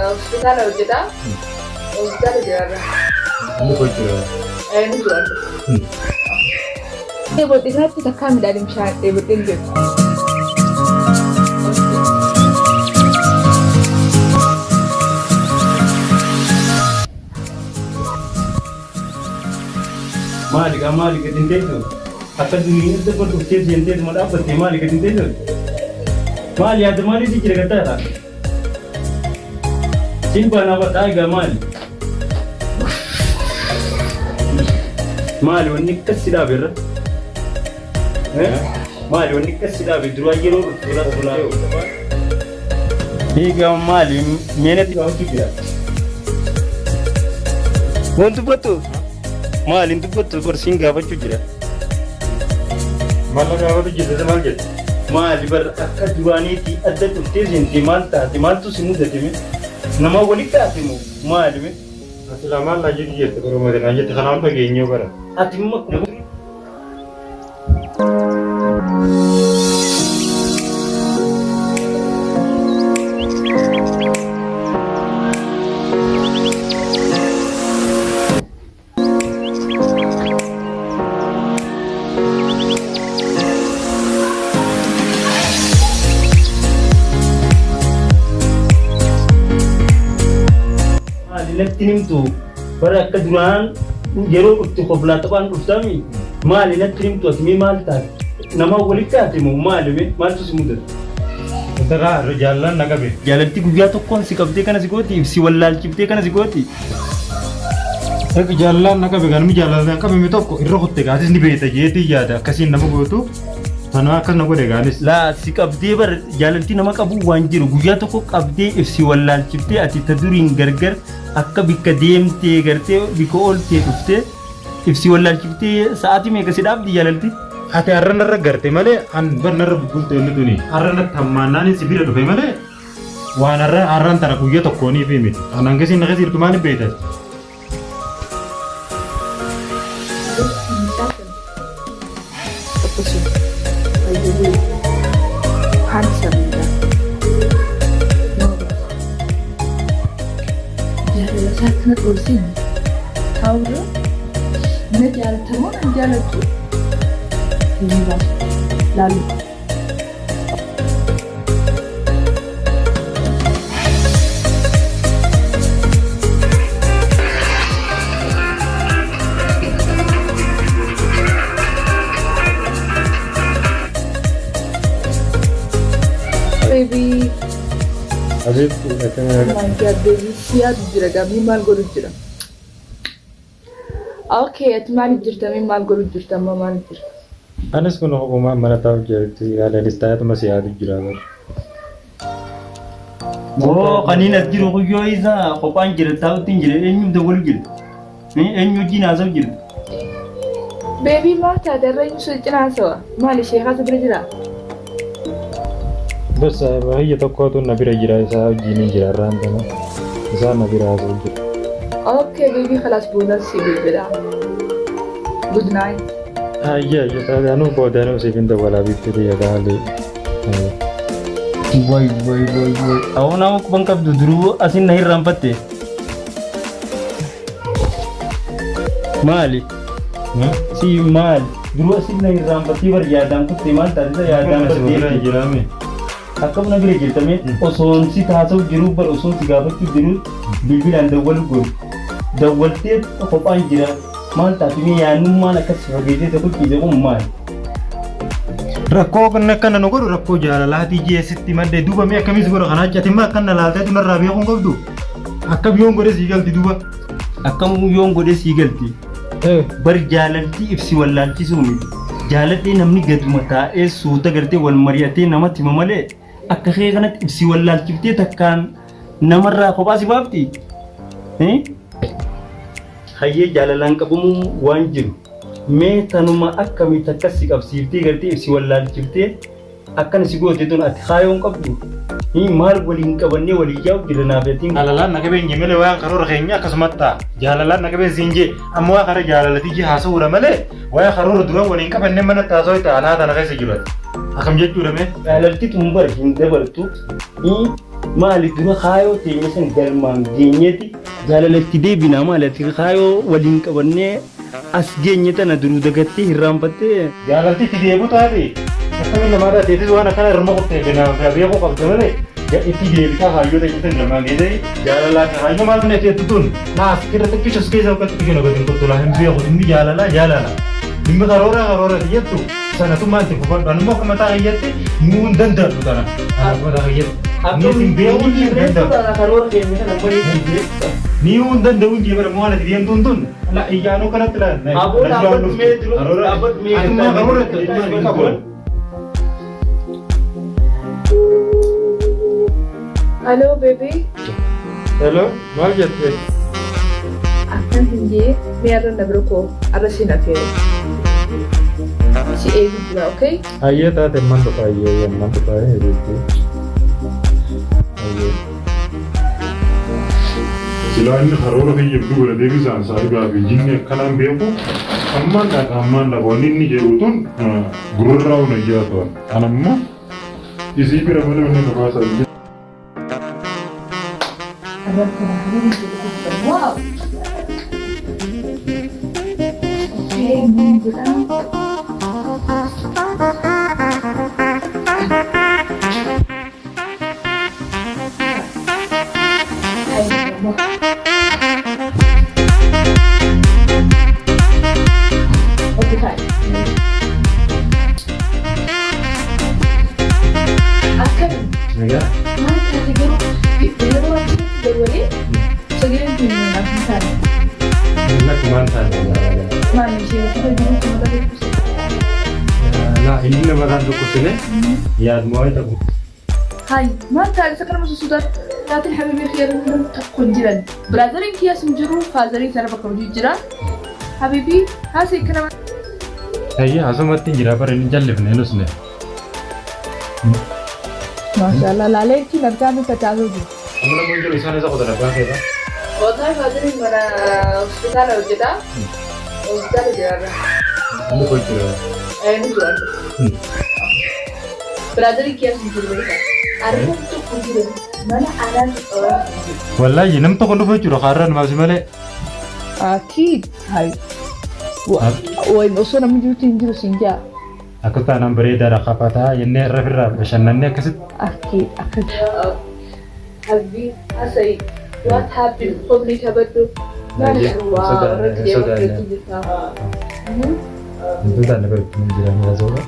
Hospitaala hojjetaa. Hospitaala jiraarra. Inni koo jira. Inni jira. Dheebodhe isaatti takkaa midhaan bishaan dheebodhee hin beeku. Maali gaa maali gadi hin teessu? Akka durii adda bar dhuftee seentee tuma dhaabbatte maali gadi hin teessu? Maali yaada maaliitu jira gattaadha? Siin baanaa badhaa egaa maali? Maali wanni akkas si dhaabe irra? Maali wanni akkas si dhaabe duraa yeroo dhuftu irraa tolaa. Egaa maali meenatti gaafachuu jira? Waan dubbattu? Maali hin dubbattu barsiin gaafachuu jira. Maal gaafatu jirte maal jette? Maali bar akka duraaniitti adda dhuftee seentee maal taate maaltu si mudate mee? Nama walitti taate moo maali mee? Silaa maal naa jettu jette qoromate naa jette kanaan dhageenyoo bara. Ati immoo akkuma Maali natti himtu bara akka duraan yeroo dhuftu koblaa taphaan dhuftaami maali natti himtu ati mee maal taate nama walitti taate moo maali mee maaltu si mudate? Daraa jaallan na qabe. Jaalalti guyyaa tokkoon si qabdee kana si gooti si wallaalchiftee kana si gooti. Egaa jaallan na qabe ganami jaalallaan qabame tokko irra kutte gaatis ni beekta jeetii yaada akkasiin nama gootu tanaa akkas na godhe gaanis. Laa si qabdee bar jaalalti nama qabu waan jiru guyyaa tokko qabdee ibsi wallaalchiftee ati ta duriin gargar akka bikka deemtee gartee bikka ooltee dhuftee ibsi wallaalchiftee sa'aatii meeqa si dhaabdi jaalalti? Ati har'a narra garte malee an bar narra bubbulte inni tuni har'a natti hammaannaan si bira dhufe malee waan har'a har'aan tana guyyaa tokkoonii fi miti. An hangasiin na keessa jirtu maaliif beektas? Akkasuma. Fayyaduu. Handsome dha. Nama baasa. Jaalala isaa kana dhooseen taa'urra na jaalatamoo nan jaalattu hin baasu. Laalu. Baby. Aziz, Oh my God, baby. Si yaadu jira gamii maal godhu jira? Okay, ati maaliif jirta? Mee maal godhu jirta? Amma maaliif jirta? Anis kun hokumaa mana taa'u jirti yaadanis taa'etuma si yaadu jira bara. Oo kaniin as jiru kuyyoo isa kophaan jira taa'utti hin jira eenyuuf dawwalu jira? Eenyu wajjin haasa'u jira? Beebii maal taate irra eenyu si cinaa haasawa? Maali sheekaatu bira jira? Bas hayya tokkotu na bira jira isaa wajjin hin jira irraan tana isaa na bira haasa'u jira. Okay, baby, خلاص booda si bilbila. Good night. Hayya hayya taate anuu booda anuu siif hin dawwalaa biiftuu biyya gaalii. Way way way way. Awwan nama quban qabdu duruu asin na irraanfatte. Maali? Si maali? Duruu asin na irraanfattee bar yaadaan kutte maal taatisa yaadaan Bira baddee. jiraame. Akkam na bira jirtame osoon si taasa'u jiruu bar osoon si gaafachuu jiruu bilbilaan dawwalu godhu. Dawwaltee kophaan jira maal taate mee yaannummaan akkas si fageessee si kuchiise kun maali? Rakkoo kan akkana nu godhu rakkoo jaalalaatii jeesitti madde duuba mee akkamis godha kanaa catimmaa akkana laalteetu narraa beekuun qabdu. Akka biyyoon godhe sii galti duuba. Akkam yoon godhe sii galti. Bar jaalaltii ibsi wallaalchisuu miti. Jaaladhee namni gaduma taa'ee suuta gartee wal mari'atee namatti hima malee akka kee kanatti ibsi wallaalchiftee takkaan namarraa kophaa si baafti. Hayyee jaalalaan qabamuu waan jiru. Mee tanuma akkamii takkas si qabsiiftee gartee ibsi wallaalchiftee akkana si goote tun ati kaayoon qabdu. Maal waliin qabannee walii yaa'u jira naaf yatiin. Jaalalaan na qabeen jee malee waan karoora keenya akkasumatti ta'a. Jaalalaan na qabeen siin jee amma waa karaa jaalalatii jee haasa'uudha malee waa'ee karoora dura waliin qabannee mana taasoo itti aanaa tana keessa jiru. Akkam jechuudha mee? Jaalalti tun bar hin dabartu. Maali dura kaayoo teenya san galmaan geenyeeti jaalalatti deebinaa maali ati kaayoo waliin qabannee as geenye tana duruu dagattee hirraanfattee. Jaalalti itti deebu taate akkamiin namaa taateetis waan akkana irma kuttee beekuu qabda malee itti deebitaa kaayyoo teenya san galmaan geessee jaalalaa kaayyoo maaltu na jettu tun naas irra xiqqishu as keessa akka xiqqishu na godhin kuttulaa hin beeku dhimmi jaalalaa jaalala dhimmi karoora karoora jettu sanatummaa itti fufadhu anummoo akka mataa kiyyatti nuu hin danda'u tana akka mataa kiyyatti ni hin beeku ni hin danda'u. Karoora keenya kana malee hin beektu. Ni hin danda'u hin jee bara moo ati deemtuun tun la iyyaanuu kanatti la. Aboo dhaabbadhu mee dura dhaabbadhu mee Atummaa karoora itti qabu. Hello baby. Hello, maal jette? Akkan hin jee mee arra na bira koo arra si nafee. Si eegu jira, okay? Ayyee taate man dhufa ayyee man dhufa jetti. Ayyee. Silaa inni karoora kiyya hedduu godhatee bisaan saayibaa fi jinni akkanaan beeku ammaan dhaqa ammaan dhaqa wanni inni jedhu tun gurrarraa hona ijaa turan. An ammoo isii bira malee wanni nu baasaa hin jiru. Wow! Okay, mun godha. Okay, fine. Akkam Egaa maal taate garuu yeroo asirratti dabalee sagaleen kun naaf hin taane. lakkumaan taate. Maal ishee asirra jiru kun mata dhukkubse. Laa inni nama kaan dhukkubsine yaaduma wayi ta'u. Hay, maal taate isa kana sosodaat taateen habibi kiyya namni tokko hin jiran. Brotheriin kiyyaas hin jiru, fatheriin sana bakka hojii jira. Habibi haasii kana Ayyee asumatti hin jira bara inni jallifne nusne. Maashaallah laalee ittiin argaa mi facaasuu jiru. Amma namoonni jiru isaan isa qotan abbaa keessa. Wallahi fatheriin mana hospitaala hojjeta. Hospitaala jiraarra. Inni kun jira. Inni jira. Brotheriin kiyyaas hin jiru beekaa. Argaa tokko hin jiru. Mana aanaan qabaa. Wallaahi nam tokko dhufu jechuudha kaarraa namaaf si malee. Akid. Hay. Wayin osoo namni jirutti hin jiru siin jaa. Akkas taanaan bareedaadha kafataa jennee irra bashannannee akkasitti. Akid akkas. Habbi hasayi. What happened? Qobni taphadhu. Maal waa irratti deemaa irratti jirta. Wantoota ana biratti hin jiran haasawudha.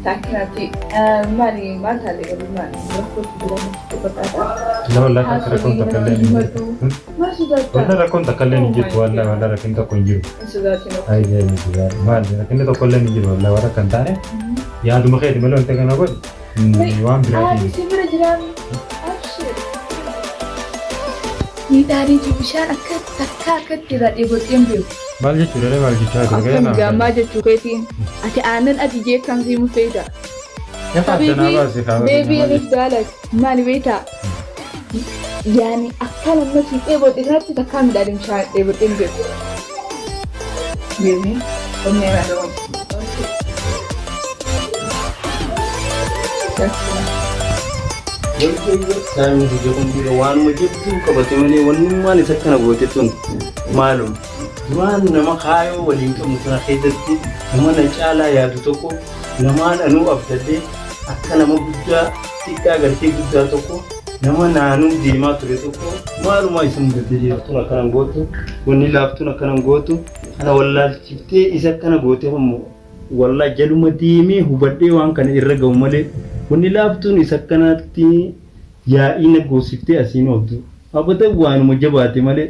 Taakinaati. Maali maal taate garuu maali? Rakkootu jira natti fakkaata. La wallaahi akka rakkoon takka illee hin jirtu. Maal sodaattaa? Wallaahi rakkoon takka illee hin jirtu wallaahi wallaahi rakkinni tokko hin jiru. Hin sodaatin. Ayyee hin jiru. Maali rakkinni tokko illee hin jiru wallaahi warra kan taane yaaduma keeti malee wanta kana godhi waan biraatiin. Ani si bira jiraan. Abshir. Miidhaanii fi bishaan akka takka akkatti irraa dheebodheen beeku. Maal jechuudha maal jechaa ture? Akkam gaammaa jechuu keetiin ati aannan ati jee kan siimu feeta. Baby anis daalag maali beektaa? Yaani akka lamma si dheebodhe kanatti takkaa midhaan bishaan dheebodheen beeku. Baby, onnee irraa dhawamu. Saayinii biyya kun dura waanuma jabduu qabate malee wannummaan isa akkana goote tun maalum duraan nama kaayoo waliin qabnu kana keessatti nama na caalaa yaadu tokko namaan anuu abdadhee akka nama guddaa xiqqaa gartee guddaa tokko nama naanuu deemaa ture tokko maalumaa isa mudatee jira. Akkana gootu wanni laaftuun akkana gootu kana wallaalchiftee isa akkana goote ammoo wallaa jaluma deemee hubadhee waan kana irra ga'u malee wanni laaftuun isa akkanaatti yaa'ii na goosiftee asiin ooltu. Abada waanuma jabaate malee.